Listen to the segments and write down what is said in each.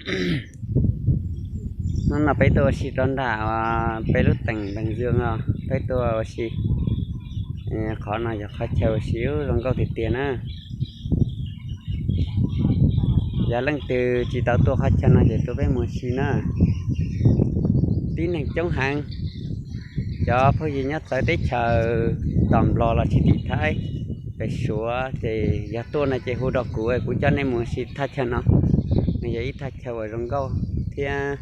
Hnub no peb tuaj ua si rau nram peb lub teem Npeeg Zwm os, peb tuaj ua si. Qhov no yog qhov chaw ua si zoo nkauj tiag tiag na. Yog leej twg tsis tau tuaj qhov chaw no ces tuaj peb mus ua si na. Tib neeg coob heev, cov phooj ywg nyob txawv teb chaws, tom Nplog los tsis tim Thaib, pem Suav ces yog tuaj no ces hu rau kuv, kuv coj nej mus ua si thaj chaw no. Nws yog ib thaj chaw uas zoo nkauj thiab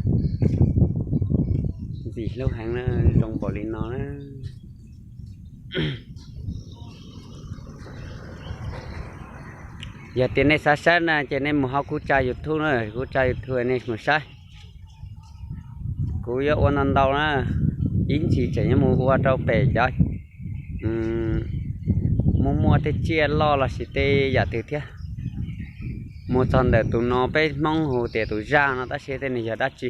ntxim hlub heev na, zoo npaum li no na. Yog tias nej xav saib na ces nej mus hauv kuv tsa YouTube na, kuv tsa YouTube nej mus saib. Kuv yuav ua ntau ntau na, ib ntsis tseem yuav mus ua rau pem cov muaj muaj tej tsiaj loj los sis tej yam twg thiab. Mus txog ntawm tus no peb Hmoob hu tias tus zaj no tab sis tej nws yog dab tsi.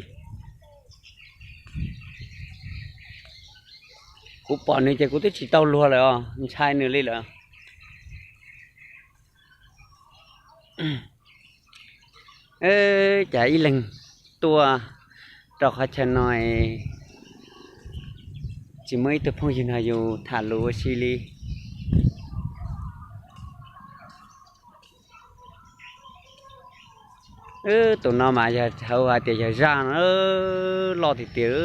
Kuv pom nws ces kuv twb tsis tau luag lawm os, ntshai nws li lawm. Cas ib leeg tuaj rau qhov chaw no tsis muaj ib tug phooj ywg nrog yus tham lus ua si li. Tus no mas yog hais tias yog zaj no, loj tiag tiag.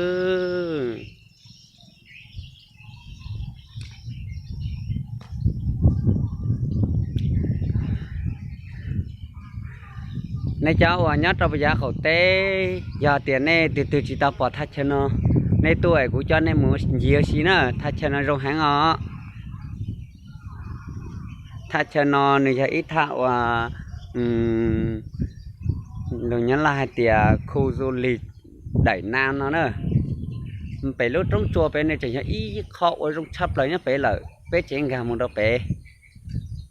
Nej cov uas nyob rau yav qaum teb, yog tias nej twg twg tsis tau pom thaj chaw no, nej tuaj es kuv coj nej mus ncig ua si na, thaj chaw no zoo heev os. Thaj chaw no nws yog ib thaj uas lus Nyab Laj hais tias khu du lịch Đại Nam no na. Pem lub roob tsua pem nws tseem yog ib qho uas zoo tshaj plaws nyob pem lawm, peb tseem nkag mus rau pem.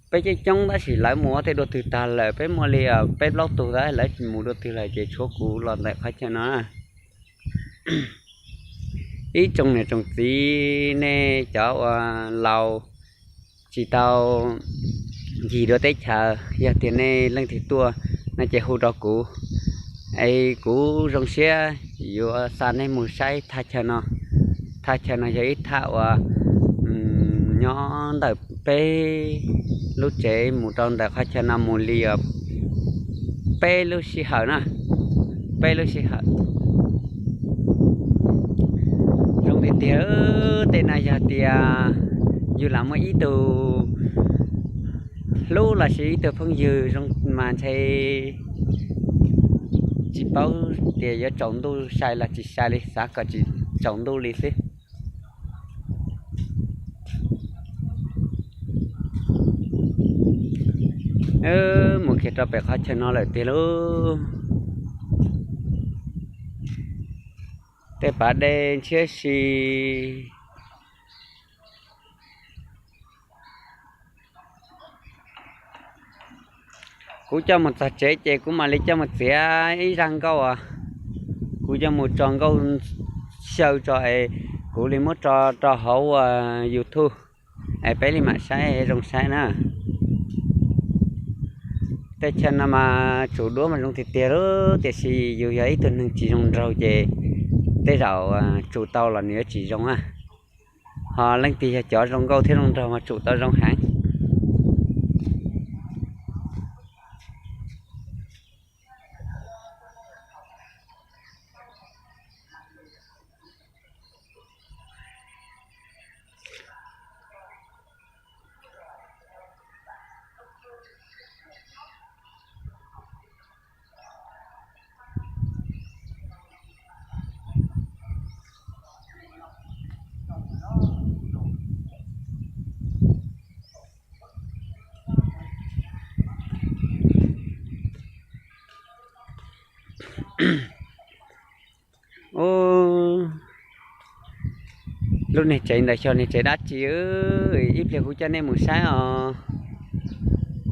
Peb coob coob tab sis lawv mus ua tej dua twg tag lawm, peb muaj li peb plaub tug tab lawv mus dua twg lawm ces tshuav kuv los ntawm qhov chaw no. Ib tsoom niam tsoom txiv nej cov uas laus tsis tau ncig dua teb chaws, yog tias nej leej twg tuaj no ces hu rau kuv, es kuv zoo siab yuav xa nej mus saib thaj chaw no. Thaj chaw no yog ib thaj uas nyob ntawm peb lub tsev mus rau ntawm qhov chaw no mus li peb lub sij hawm na, peb lub sij hawm. Zoo tiag tiag, tej no yog tias yus lam muaj ib tug hlub los sis ib tug phooj ywg zoo mas ntshe tsis paub tias yuav tsaus ntuj sai los tsis sai li, xav kom tsis tsaus ntuj li xwb. Mus kiag rau pem qhov chaw no lawm tiag lauj. Tej pas dej ntshiab si. Kuv coj mus txog tsev ces kuv mam li coj mus txiav ib zaj nkauj as. Kuv coj mus tso nkauj xyaw tso es kuv li muab tso rau hauv YouTube es peb li mam saib zoo saib na. Tej chaw no mas tsum duab mas zoo tiag tiag lauj, tiam sis yus yog ib tug neeg tsis zoo nraug ces tej zaum tsum tau los nws yuav tsis zoo a. Ho leej twg yog cov zoo nkauj thiab zoo nraug mas tsum tau zoo heev. Lub niag tsev ntawm xyov niag tsev dab tsi, ib pliag kuv coj nej mus saib os.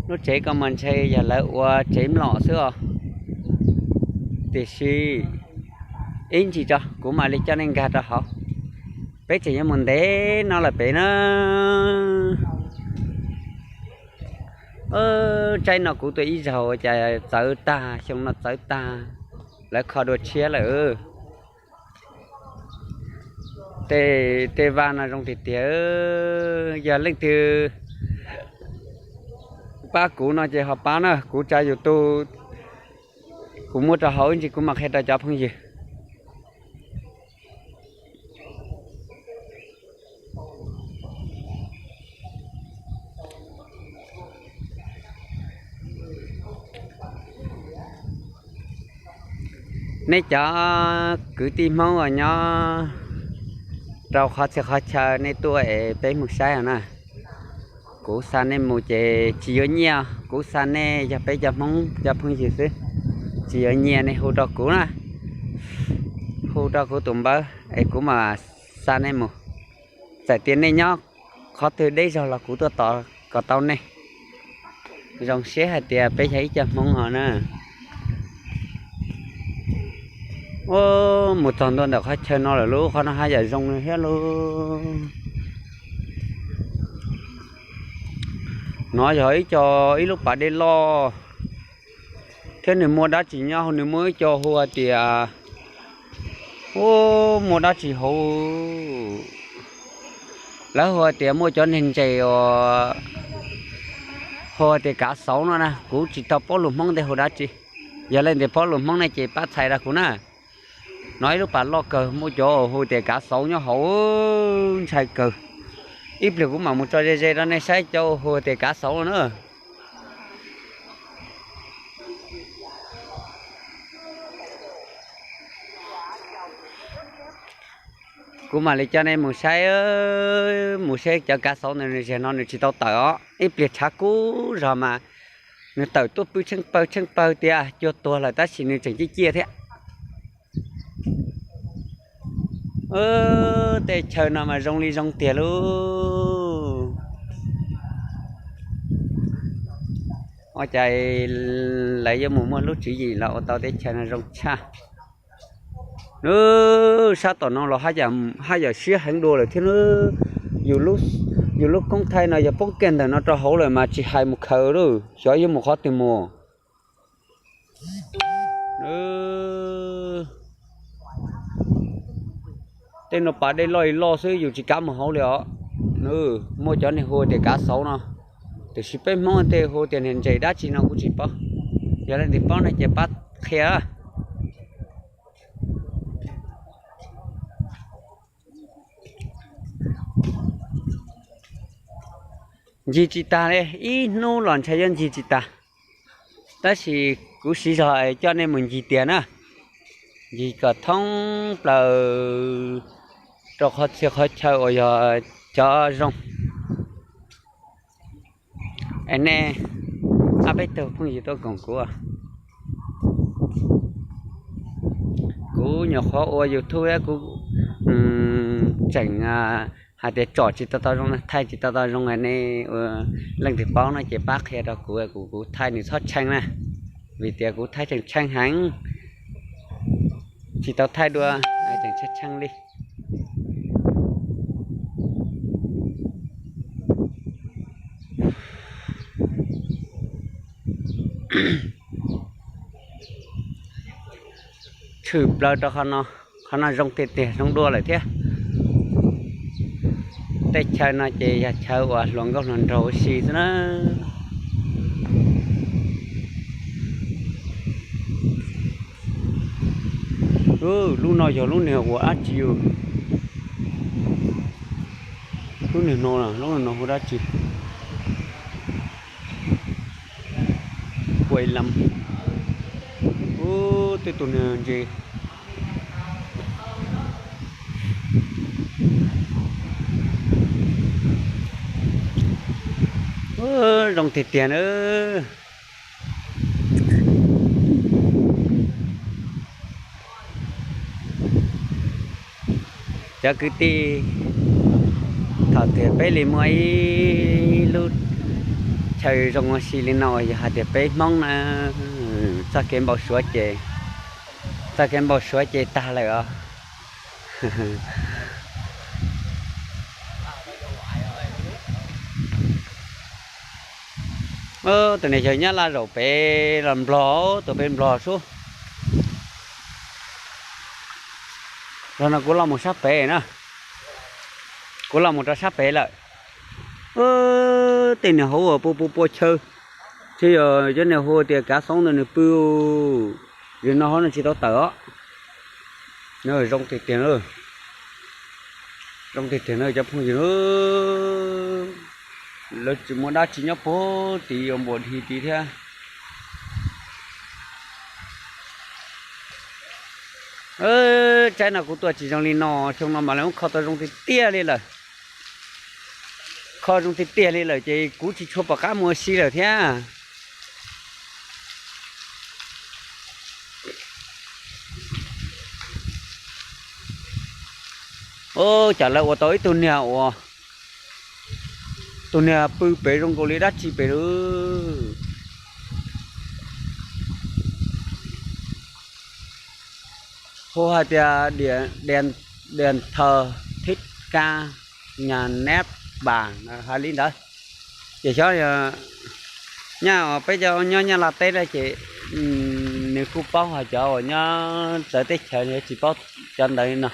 Lub tsev ko mas ntshe yog lawv ua tsev mlom xwb os. Tiam sis ib ntsis tso kuv mam li coj nej nkag rau hauv. Peb tseem yuav mus ntev no lawm pem na. Tsaib no kuv tuaj ib zaug cas txawv tag, xyoo no txawv tag. lawv kho dua tshiab lawm. Tej, tej vaj no zoo tiag tiag. Yog leej twg pab kuv no ces ho pab na, kuv tsa YouTube, kuv muab rau hauv ib ntsis kuv mam qhia rau cov phooj ywg. Nej cov kwv tij Hmoob uas nyob rau qhov txhia qhov chaw nej tuaj es peb mus saib os na. Kuv xa nej mus ces tsis yuav nyiaj, kuv xa nej yog peb cov Hmoob cov phooj ywg xwb, tsis yuav nyiaj, nej hu rau kuv na, hu rau kuv tus npawb es kuv mam xa nej mus. Txawm tias nej nyob qhov twg deb zog los kuv tuaj tos kom tau nej. Zoo siab hais tias peb yog ib co Hmoob os na. Mus txog ntua ntawm qhov chaw no lawm lub, qhov no haj yam zoo li thiab lauj. No yog ib co, ib lub pas dej loj thiab nws muaj dab tsi nyob hauv, nws muaj ib co hu tias, u, muaj dab tsi hauv, lawv hu tias muaj cov niag ntses uas hu tias kav xauv no na, kuv tsis tau paub lus Hmoob ntej hu dab tsi. Yog leej twg paub lus Hmoob ne ces pab txhais rau kuv na. No ib lub pas loj kawg muaj cov hu tias kav xauv nyob hauv, ntshai kawg. Ib pliag kuv mam mus tso ze ze rau nej saib cov hu tias kav xauv no na. Kuv mam li coj nej mus saib, mus saib cov kav xauv ntawd, nws zaum no nws tsis tau tawm os, ib pliag tshav kub zog mas nws tawm tuaj pw tsheej pawg tsheej pawg tias cuag tuag lawm tab sis nws tseem ciaj ciaj thiab. Tej chaw no mas zoo li zoo tiag lauj. Ua cas lawv yuav mus muaj lub tswv yim los ua tau tej chaw no zoo tshaj. Sab tom no los haj yam siab heev dua lawm thiab. Yus lub koob thaij no yog poob kiag ntawm no rau hauv lawm mas tsis hais mus khaws lawm, xyov yuav mus qhov twg mus. Tej no pas dej loj li loj xwb, yus tsis kav mus hauv li os. Muaj cov niag hu tias kav xauv no, tiam sis peb Hmoob tej hu tias niag ntses dab tsi no kuv tsis paub. Yog leej twg paub no ces pab qhia. Ncig tsis tag li, ib hnub los ntshai yuav ncig tsis tag. Tab sis kuv siv zog coj nej mus ncig tiag na, ncig kom thoob plaws rau qhov txhia qhov chaw uas yog cov zoo. Es nej, ob peb tug phooj ywg tuaj koom kuv, kuv nyuam qhuav ua YouTube thiab kuv tseem hais tias tsom tsis tau tau zoo, thaij tsis tau tau zoo, nej leej twg paub no ces pab qhia rau kuv, kuv, kuv thaij nws txhob tshee na, vim tias kuv thaij tseem tshee heev, tsis tau thaij dua, tseem tshee tshee li. Tshwm plaws rau qhov no, qhov no zoo tiag tiag, zoo dua lawm thiab. Tej chaw no ces yog chaw uas hluas nkauj hluas nraug ua si xwb na. Lub no yog lub niag ua dab tsi? Lub niag no, lub no hu dab tsi? Ua lam, ub, tej tus niag ntses. Zoo tiag tiag na. Cov kwv tij, thaum twg peb li muaj ib lub chaw zoo ua si li no, yog hais tias peb Hmoob na, txoj kev npau suav ces, txoj kev npau suav ces tag lawm os. Tus niag yawg Nyab Laj zaum pem los Nplog, tus pem Nplog sub. Zaum no kuv los mus sab pem na, kuv los mus rau sab pem lawm. Tej niag hauv uas pua pua pua chaw, thiab yog cov niag hu tias kav xoob ntawd nws pw, zaum no hauv no tsis tau tawm os. Zoo tiag tiag, zoo tiag tiag na cov phooj ywg. Lawv tsis muaj dab tsi nyob puag tid yuav npuas dhi tid thiab. Tsaib no kuv tuaj tsis zoo li no, xyoo no mas lawv muab kho tau zoo tiag tiag li lawm. Kho zoo tiag tiag li lawm ces kuv tsis tshua pom qab mus ua si lawm thiab. Ua cas lawv ua tau ib tug niag uas, tus niag pw pem zoo nkaus li dab tsi pem lawm. Hu hais tias điện thờ Thích Ca nhà nét vàng hais li ntawd. Ces xyov, nyaj peb cov nyob Nyab Laj teb na ces nws kuj paub, hos cov uas nyob txawv teb chaws tsis paub cov ntawd no.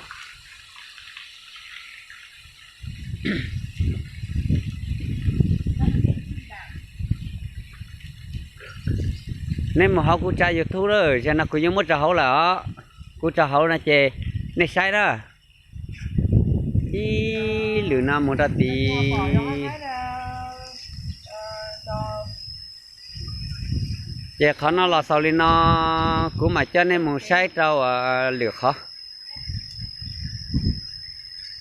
Nej mus hauv kuv tsab YouTube lawm, zaum no kuv yeej muab rau hauv lawm os. Kuv rau hauv no ces nej saib na. Ib lwm no mus rau tid. Ces qhov no los xaus li no, kuv mam coj nej mus saib rau lwm qhov.